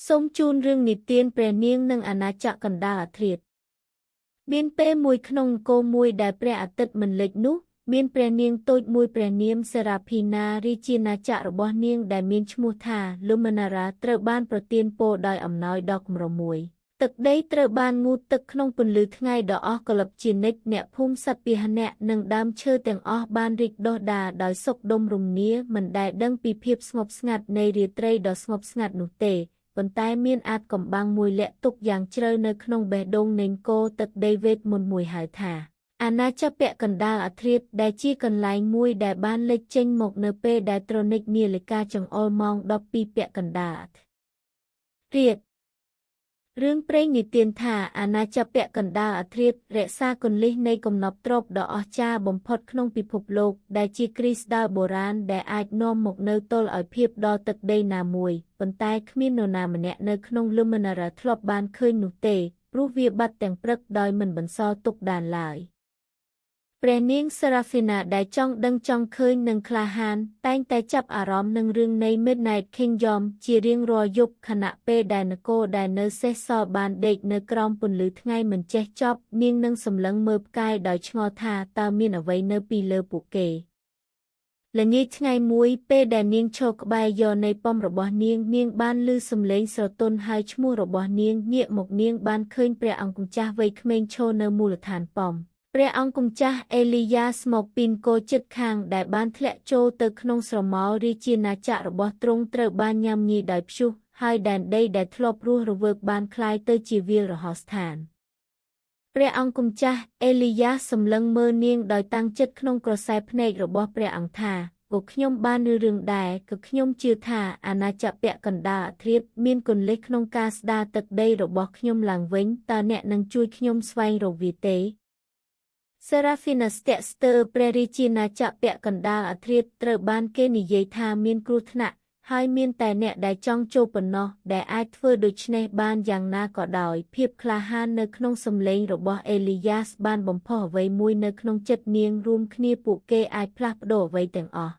សូមជូនរឿងនិទានព្រះនាងនិងអាណាចក្រកណ្ដាលអធ្រាត្រមានពេលមួយក្នុងអង្គរមួយដែលព្រះអាទិត្យមិនលិចនោះមានព្រះនាងតូចមួយព្រះនាមសេរ៉ាភីណារាជាណាចក្ររបស់នាងដែលមានឈ្មោះថាលូម៉ាណារ៉ាត្រូវបានប្រទានពរដោយអំណោយដ៏កម្រមួយទឹកដីត្រូវបានងូតទឹកក្នុងពន្លឺថ្ងៃដ៏អស់កល្បជានិច្ចអ្នកភូមិសត្វពាហនៈនិងដើមឈើទាំងអស់បានរីកដុះដាលដោយសុខដុមរមនាមិនដែលដឹងពីភាពស្ងប់ស្ងាត់នៃរាត្រីដ៏ស្ងប់ស្ងាត់នោះទេប៉ុន្តែមានអាចកំបាំងមួយលាក់ទុកយ៉ាងជ្រៅនៅក្នុងបេះដូងនៃអង្គរទឹកដីវេទមន្តមួយហៅថាអាណាចក្រពាក់កណ្ដាលអធ្រាត្រដែលជាកន្លែងមួយដែលបានលេចចេញមកនៅពេលដែលត្រនិចនាឡិកាចង្អុលម៉ោង12ពាក់កណ្ដាលអធ្រាត្ររឿងព្រេងនិទានថាអាណាចក្រពាក់កណ្ដាលអធ្រាត្ររក្សាគន្លឹះនៃកំណប់ទ្រព្យដ៏អស្ចារ្យបំផុតក្នុងពិភពលោកដែលជាគ្រីស្តាល់បុរាណដែលអាចនាំមកនូវតុលឲ្យភាពដល់ទឹកដីណាមួយប៉ុន្តែគ្មាននរណាម្នាក់នៅក្នុងលូម៉ាណារ៉ាធ្លាប់បានឃើញនោះទេព្រោះវាបាត់ទាំងព្រឹកដោយមិនបន្សល់ទុកដានឡើយព្រះនាងសេរ៉ាហ្វីណាដែលចង់ដឹងចង់ឃើញនិងក្លាហានតែងតែចាប់អារម្មណ៍នឹងរឿងនៃ Midnight Kingdom ជារៀងរាល់យប់ខណៈពេលដែលនគរដែលនៅសេសសល់បានដេកនៅក្រោមពន្លឺថ្ងៃមិនចេះចប់នាងនឹងសម្លឹងមើលផ្កាយដោយឆ្ងល់ថាតើមានអ្វីនៅពីលើពួកគេល្ងាចថ្ងៃមួយពេលដែលនាងឈរក្បែរយ៉នៃប៉មរបស់នាងនាងបានឮសំឡេងស្រទន់ហើយឈ្មោះរបស់នាងងាកមកនាងបានឃើញព្រះអង្គម្ចាស់វ័យក្មេងឈរនៅមូលដ្ឋានប៉មព្រះអង្គម្ចាស់អេលីយ៉ាសមកពីនគរជិតខាងដែលបានធ្លាក់ចូលទៅក្នុងស្រមោលរាជាណាចក្ររបស់ទ្រង់ត្រូវបានញ៉ាំញីដោយព្យុះហើយដែនដីដែលធ្លាប់រស់រវើកបានក្លាយទៅជាវាលរហោស្ថានព្រះអង្គម្ចាស់អេលីយ៉ាសសម្លឹងមើលនាងដោយតាំងចិត្តក្នុងក្រសែភ្នែករបស់ព្រះអង្គថាក៏ខ្ញុំបានឮរឿងដែរក៏ខ្ញុំជឿថាអាណាចក្រពាក់កណ្ដាលអធ្រាត្រមានគន្លឹះក្នុងការស្ដារទឹកដីរបស់ខ្ញុំឡើងវិញតើអ្នកនឹងជួយខ្ញុំស្វែងរកវាទេសេរ៉ាហ្វីណាស្ទាក់ស្ទើរព្រះរាជាណាចក្រពាក់កណ្ដាលអធ្រាត្រត្រូវបានគេនិយាយថាមានគ្រោះថ្នាក់ហើយមានតែអ្នកដែលចង់ចូលប៉ុណ្ណោះដែលអាចធ្វើដូច្នេះបានយ៉ាងណាក៏ដោយភាពក្លាហាននៅក្នុងសម្លេងរបស់អេលីយ៉ាសបានបំផុសអ្វីមួយនៅក្នុងចិត្តនាងរួមគ្នាពួកគេអាចផ្លាស់ប្ដូរអ្វីទាំងអស់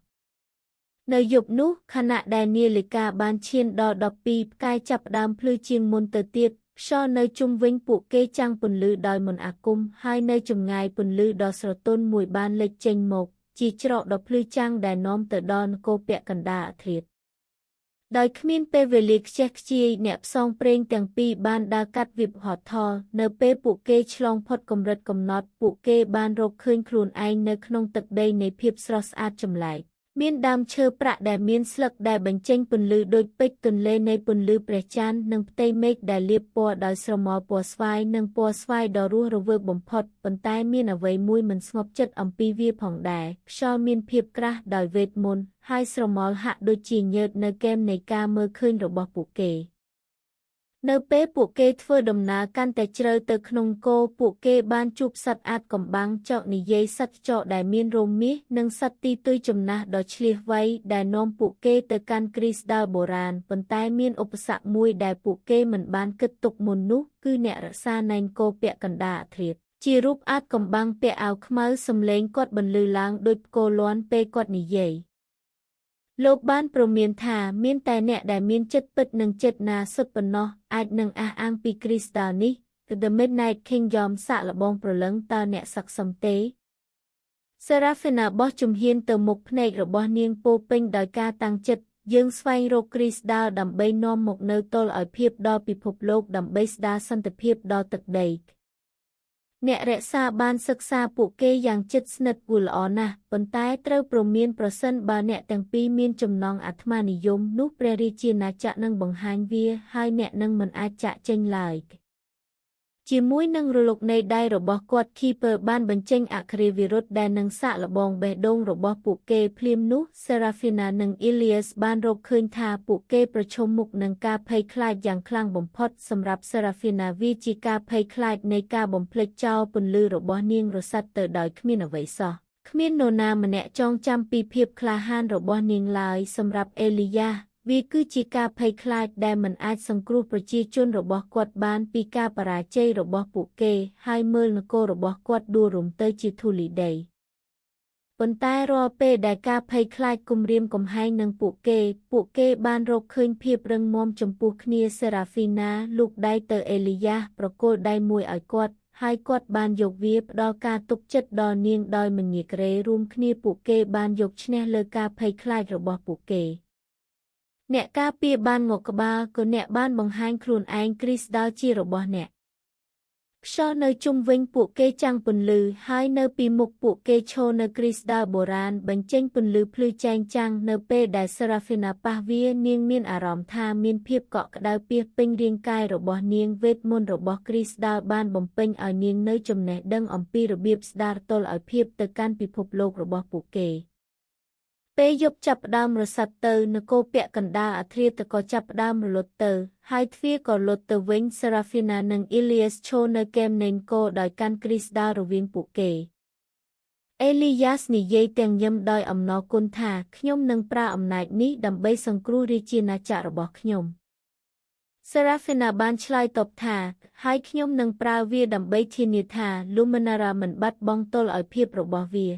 នៅយប់នោះខណៈដែលនាឡិកាបានឈានដល់12ផ្កាយចាប់ផ្ដើមភ្លឺជាងមុនទៅទៀតខ្យល់នៅជុំវិញពួកគេចាំងពន្លឺដោយមន្តអាគមហើយនៅចម្ងាយពន្លឺដ៏ស្រទន់មួយបានលេចចេញមកជាច្រកដ៏ភ្លឺចាំងដែលនាំទៅដល់នគរពាក់កណ្ដាលអធ្រាត្រដោយគ្មានពេលវេលាខ្ជះខ្ជាយអ្នកផ្សងព្រេងទាំងពីរបានដើរកាត់វិបហោថលនៅពេលពួកគេឆ្លងផុតកម្រិតកំណត់ពួកគេបានរកឃើញខ្លួនឯងនៅក្នុងទឹកដីនៃភាពស្រស់ស្អាតចម្លែកមានដើមឈើប្រាក់ដែលមានស្លឹកដែលបញ្ចេញពន្លឺដូចពេជ្រទន្លេនៃពន្លឺព្រះច័ន្ទនិងផ្ទៃមេឃដែលលាបពណ៌ដោយស្រមោលពណ៌ស្វាយនិងពណ៌ស្វាយដ៏រស់រវើកបំផុតប៉ុន្តែមានអ្វីមួយមិនស្ងប់ចិត្តអំពីវាផងដែរខ្យល់មានភាពក្រាស់ដោយវេទមន្តហើយស្រមោលហាក់ដូចជាញើតនៅគែមនៃការមើលឃើញរបស់ពួកគេនៅពេលពួកគេធ្វើដំណើរកាន់តែជ្រៅទៅក្នុងគោពួកគេបានជួបសត្វអាតកំបាំងចកនិយាយសត្វចកដែលមានរោមមាសនិងសត្វទីទុយចំណាស់ដ៏ឈ្លាសវៃដែលនាំពួកគេទៅកាន់គ្រីស្តាល់បុរាណប៉ុន្តែមានឧបសគ្គមួយដែលពួកគេមិនបានគិតទុកមុននោះគឺអ្នករក្សាណែនគោពាក់កណ្ដាលអធ្រាត្រជារូបអាតកំបាំងពាក់អាវខ្មៅសំឡេងគាត់បន្លឺឡើងដូចផ្គរលាន់ពេលគាត់និយាយលោកបានព្រមានថាមានតែអ្នកដែលមានចិត្តពិតនិងចិត្តណាសុទ្ធប៉ុណ្ណោះអាចនឹងអះអាងពីគ្រីស្តាល់នេះ The Midnight Kingdom សាកល្បងព្រលឹងតើអ្នកស័ក្តិសមទេសេរ៉ាហ្វីណាបោះជំហានទៅមុខភ្នែករបស់នាងពោពេញដោយការតាំងចិត្តយើងស្វែងរកគ្រីស្តាល់ដើម្បីនាំមកនូវតុលឲ្យភាពដល់ពិភពលោកដើម្បីស្ដារសន្តិភាពដល់ទឹកដីអ្នករក្សាបានសិក្សាពួកគេយ៉ាងជិតស្និទ្ធគួរល្អណាស់ប៉ុន្តែត្រូវព្រមានប្រសិនបើអ្នកទាំងពីរមានចំណងអាត្មានិយមនោះព្រះរាជាណាចក្រនឹងបង្ហាញវាហើយអ្នកនឹងមិនអាចចាកចេញឡើយជាមួយនឹងរលកនៃដៃរបស់គាត់ Keeper បានបញ្ចេញអគ្រាវិរុទ្ធដែលនឹងសាកល្បងបេះដូងរបស់ពួកគេភ្លាមនោះ Serafina និង Elias បានរកឃើញថាពួកគេប្រឈមមុខនឹងការភ័យខ្លាចយ៉ាងខ្លាំងបំផុតសម្រាប់ Serafina វាជាការភ័យខ្លាចនៃការបំភ្លេចចោលពន្លឺរបស់នាងរសាត់ទៅដោយគ្មានអ្វីសោះគ្មាននរណាម្នាក់ចងចាំពីភាពក្លាហានរបស់នាងឡើយសម្រាប់ Elias វាគឺជាការភ័យខ្លាចដែលមិនអាចសង្គ្រោះប្រជាជនរបស់គាត់បានពីការបរាជ័យរបស់ពួកគេហើយមើលនគររបស់គាត់ដួលរំទៅជាធូលីដី ប៉ុន្តែរាល់ពេលដែលការភ័យខ្លាចគំរាមកំហែងនឹងពួកគេ ពួកគេបានរកឃើញភាពរឹងមាំចំពោះគ្នាសេរ៉ាហ្វីណាលូកដៃទៅអេលីយ៉ាសប្រគល់ដៃមួយឲ្យគាត់ហើយគាត់បានយកវាផ្ដល់ការទុកចិត្តដល់នាងដោយមិនងាករេរួមគ្នាពួកគេបានយកឈ្នះលើការភ័យខ្លាចរបស់ពួកគេអ្នកការពារបានងក់ក្បាលក៏អ្នកបានបង្ហាញខ្លួនឯងគ្រីស្ដាល់ជារបស់អ្នកខ្យល់នៅជុំវិញពួកគេចាំងពន្លឺហើយនៅពីមុខពួកគេឈរនៅគ្រីស្ដាល់បុរាណបញ្ចេញពន្លឺភ្លឺចែងចាំងនៅពេលដែលសេរ៉ាហ្វីណាប៉ះវានាងមានអារម្មណ៍ថាមានភាពកក់ក្ដៅពាសពេញរាងកាយរបស់នាងវេទមន្តរបស់គ្រីស្ដាល់បានបំពេញឲ្យនាងនៅចំណេះដឹងអំពីរបៀបស្ដារតុល្យភាពទៅកាន់ពិភពលោករបស់ពួកគេពេលយប់ចាប់ផ្ដើមរសាត់ទៅនគរពាក់កណ្ដាលអធ្រាត្រក៏ចាប់ផ្ដើមរលត់ទៅហើយទ្វារក៏លត់ទៅវិញសេរ៉ាហ្វីណានិងអ៊ីលីយ៉ាសឈរនៅគែមនៃនគរដោយកាន់គ្រីស្ដាល់រវាងពួកគេអេលីយ៉ាសនិយាយទាំងញឹមដោយអំណរគុណថាខ្ញុំនឹងប្រើអំណាចនេះដើម្បីសង្គ្រោះរាជាណាចក្ររបស់ខ្ញុំសេរ៉ាហ្វីណាបានឆ្លើយតបថាហើយខ្ញុំនឹងប្រើវាដើម្បីធានាថាលូមីណារ៉ាមិនបាត់បង់តុល្យភាពរបស់វា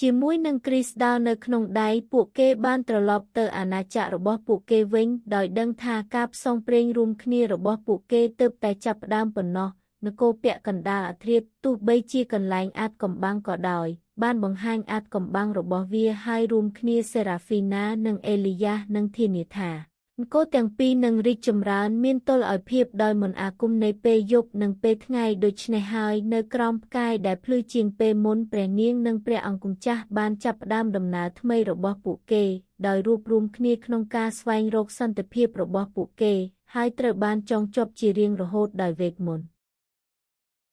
ជាមួយនឹងគ្រីស្ដាល់នៅក្នុងដៃពួកគេបានត្រឡប់ទៅអាណាចក្ររបស់ពួកគេវិញដោយដឹងថាការផ្សងព្រេងរួមគ្នារបស់ពួកគេទើបតែចាប់ផ្ដើមប៉ុណ្ណោះនគរពាក់កណ្ដាលអធ្រាត្រទោះបីជាកន្លែងអាថ៌កំបាំងក៏ដោយបានបង្ហាញអាថ៌កំបាំងរបស់វាហើយរួមគ្នាសេរ៉ាហ្វីណានិងអេលីយ៉ាសនឹងធានាថានគរទាំងពីរនឹងរីកចម្រើនមានតុល្យភាពដោយមន្តអាគមនៃពេលយប់និងពេលថ្ងៃដូច្នេះហើយនៅក្រោមផ្កាយដែលភ្លឺជាងពេលមុនព្រះនាងនិងព្រះអង្គម្ចាស់បានចាប់ផ្ដើមដំណើរថ្មីរបស់ពួកគេដោយរួបរួមគ្នាក្នុងការស្វែងរកសន្តិភាពរបស់ពួកគេហើយត្រូវបានចងជាប់ជារៀងរហូតដោយវេទមន្ត។